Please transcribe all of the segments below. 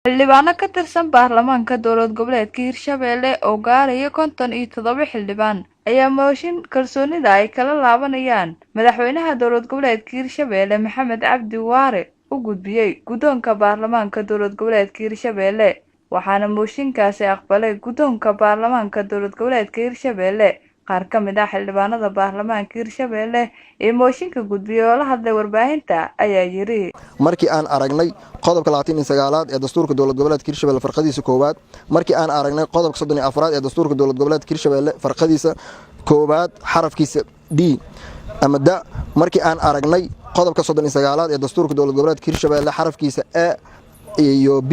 Xildhibaano ka tirsan baarlamaanka dowlad goboleedka Hirshabelle oo gaaraya 57 xildhibaan ayaa mooshin kalsoonida ay kala laabanayaan madaxweynaha dowlad goboleedka Hirshabelle Maxamed Cabdi Waare u gudbiyey guddoonka baarlamaanka dowlad goboleedka Hirshabelle, waxaana mooshinkaasi aqbalay guddoonka baarlamaanka dowlad goboleedka Hirshabelle. Qaar ka mid ah xildhibaanada baarlamaanka Hirshabelle ee mooshinka gudbiyey oo la hadlay warbaahinta ayaa yiri: Markii aan aragnay qodobka 29aad ee dastuurka dowlad goboleedka Hirshabelle farqadiisa koowaad, markii aan aragnay qodobka 34aad ee dastuurka dowlad goboleedka Hirshabelle farqadiisa koowaad xarafkiisa D ama da, markii aan aragnay qodobka 39aad ee dastuurka dowlad goboleedka Hirshabelle xarafkiisa A iyo B,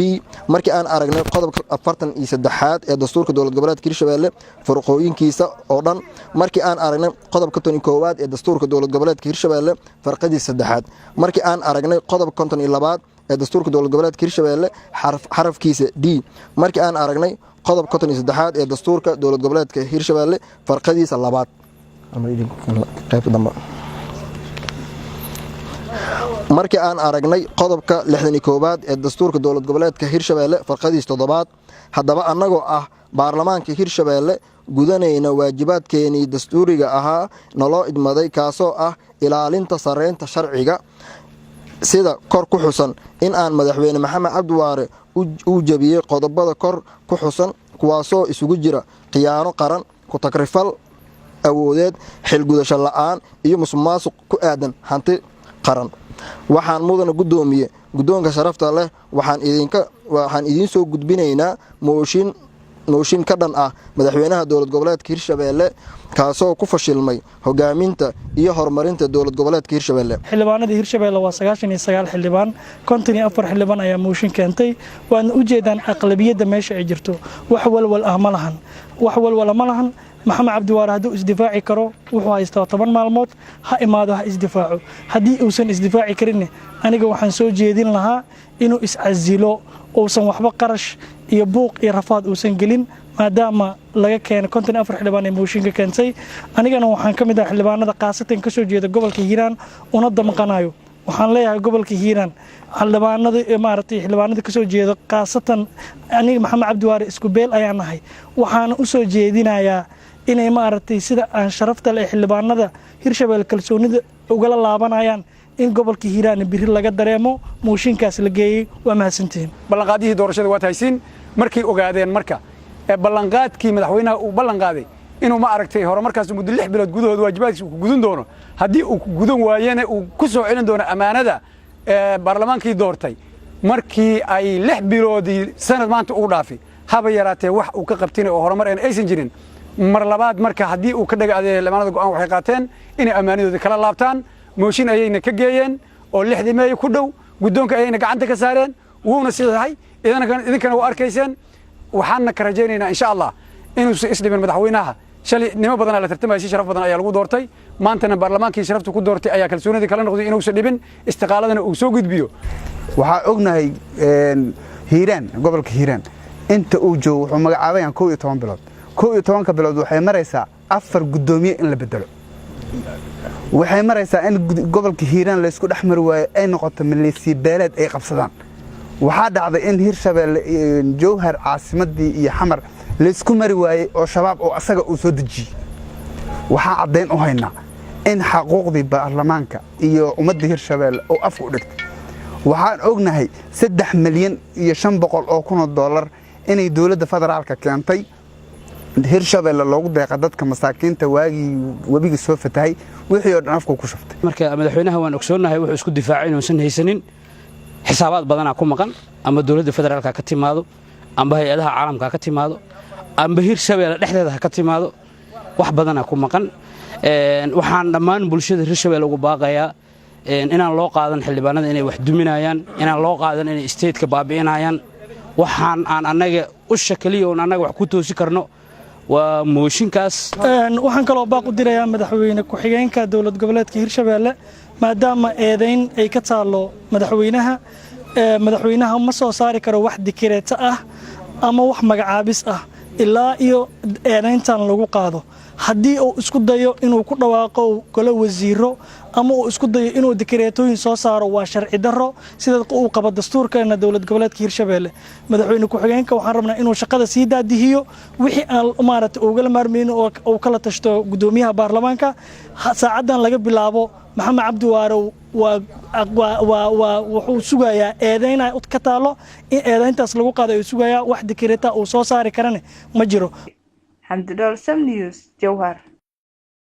markii aan aragnay qodobka 43aad ee dastuurka dowlad goboleedka Hirshabelle farqooyinkiisa oo dhan, markii aan aragnay qodobka 51aad ee dastuurka dowlad goboleedka Hirshabelle farqadiisa saddexaad, markii aan aragnay qodobka 52aad ee dastuurka dowlad goboleedka Hirshabelle xarafkiisa D, markii aan aragnay qodobka 53aad ee dastuurka dowlad goboleedka Hirshabelle farqadiisa labaad qaybta dambe, markii aan aragnay qodobka 61aad ee dastuurka dowlad goboleedka Hirshabelle farqadiisa toddobaad. Haddaba, annagoo ah baarlamaanka Hirshabelle, gudanayna waajibaadkeenii dastuuriga ahaa naloo idmaday, kaasoo ah ilaalinta sareynta sharciga, sida kor ku xusan, in aan madaxweyne Maxamed Cabdi Waare uu jebiyey qodobada kor ku xusan, kuwaasoo isugu jira khiyaano qaran, ku-takrifal awoodeed, xilgudasho la'aan iyo musuqmaasuq ku aadan hanti qaran, waxaan, mudana guddoomiye, guddoonka sharafta leh, waxaan idiin soo gudbinaynaa mooshin ka dhan ah madaxweynaha dowlad goboleedka Hirshabelle, kaasoo ku fashilmay hogaaminta iyo horumarinta dowlad goboleedka Hirshabelle. Xildhibaanadii Hirshabelle waa 99 xildhibaan, 54 xildhibaan ayaa mooshin keentay. Waadna u jeedaan aqlabiyadda meesha ay jirto. Wax walwal ah ma lahan, wax walwala ma lahan. Maxamed Cabdiwaare hadduu isdifaaci karo, wuxuu haystaa 10 maalmood, ha imaado, ha isdifaaco. Haddii uusan isdifaaci karinne, aniga waxaan soo jeedin lahaa inuu iscasilo, uusan waxba qarash iyo buuq iyo rafaad uusan gelin, maadaama laga keenay 54 xildhibaan ee mooshinka keentay. Anigana waxaan ka mid ah xildhibaanada khaasatan ka soo jeeda gobolka Hiiraan una damqanayo. Waxaan leeyahay gobolka Hiiraan xildhibaanada, maaragtay, xildhibaanada ka soo jeeda, khaasatan aniga Maxamed Cabdiwaare isku beel ayaan nahay. Waxaana u soo jeedinayaa inay, maaragtay, sida aan sharafta leh xildhibaanada Hirshabelle kalsoonida ugala laabanayaan, in gobolka Hiiraan biri laga dareemo mooshinkaas la geeyey. Waa mahadsantihiin. Ballanqaadyihii doorashada waad haysiin. Markay ogaadeen marka ballanqaadkii madaxweynaha uu ballan qaaday inuu, ma aragtay, horumarkaas muddo 6 bilood gudahood waajibaadkiisa uu ku gudan doono, haddii uu ku gudan waayena uu ku soo celin doono ammaanada baarlamaankii doortay, markii ay 6 biloodii sanad maanta ugu dhaafi, haba yaraatee wax uu ka qabtina oo horumar een aysan jirin. Mar labaad marka haddii uu ka dhaga adeegay, xildhibaanada go'aan waxay qaateen inay ammaanadoodii kala laabtaan. Mooshin ayayna ka geeyeen oo 6dii Meey ku dhow guddoonka ayayna gacanta ka saareen, wuuna saxiixay. Idinkana waa arkayseen. Waxaanna ka rajaynaynaa, insha Allah, inuusan isdhimin madaxweynaha. Shalay nimo badanaa la tartamaya, si sharaf badan ayaa lagu doortay. Maantana baarlamaankii sharaftu ku doortay ayaa kalsoonidii kala noqday. Inuusan dhibin, istiqaaladana uu soo gudbiyo. Waxaa ognahay Hiiraan, gobolka Hiiraan inta uu joogo wuxuu magacaabayaan 11 bilood. 11ka bilood waxay maraysaa afar guddoomiye in la bedelo. Waxay maraysaa in gobolka Hiiraan laysku dhex mari waayo, ay noqoto maleesiya beeleed ay qabsadaan. Waxaa dhacday in Hirshabeelle, Jowhar caasimadii iyo Xamar laysku mari waayey oo Shabaab oo asaga uu soo dejiyey. Waxaa caddayn u haynaa in xaquuqdii baarlamaanka iyo ummadda Hirshabeelle oo afka u dhigtay. Waxaan ognahay 3,500,000 dollar inay dowladda federaalka keentay Hirshabeelle, loogu deeqa dadka masaakiinta waagii webiga soo fatahay. Wixii oo dhan afku ku shuftay. Marka madaxweynaha waan ogsoonnahay wuxuu isku difaacay inuusan haysanin. Xisaabaad badanaa ku maqan, ama dowladda federaalka ka timaado, amba hay-adaha caalamka ka timaado, amba Hirshabeelle dhexdeeda ha ka timaado, wax badanaa ku maqan. Waxaan dhammaan bulshada Hirshabeelle ugu baaqayaa inaan loo qaadan xildhibaanada inay wax duminayaan, inaan loo qaadan inay stateka baabi'inayaan. Waxaan aan annaga u shakaliya oon annaga wax ku toosi karno waa mooshinkaas. Waxaan kaloo baaq u dirayaa madaxweyne ku-xigeenka dowlad goboleedka Hirshabeelle, maadaama eedayn ay ka taallo madaxweynaha. Madaxweynaha ma soo saari karo wax dikireeto ah ama wax magacaabis ah. Ilaa iyo eedayntan lagu qaado, haddii uu isku dayo inuu ku dhawaaqo golo wasiiro ama uu isku dayo inuu dikareetooyin soo saaro, waa sharci darro sida uu qabo dastuurkeena dowlad goboleedka Hirshabeelle. Madaxweyne ku-xigeenka waxaan rabnaa inuu shaqada sii daadihiyo, wixii aan maaragtay ugala maarmayno oo uu kala tashto guddoomiyaha baarlamaanka. Saacaddan laga bilaabo, Maxamed Cabdi Waare waa wuxuu sugayaa eedeyna ka taalo in eedeyntaas lagu qaado ayuu sugayaa. Wax dikareeta uu soo saari karane ma jiro. Xamdi Dhool, Sam News, Jowhar.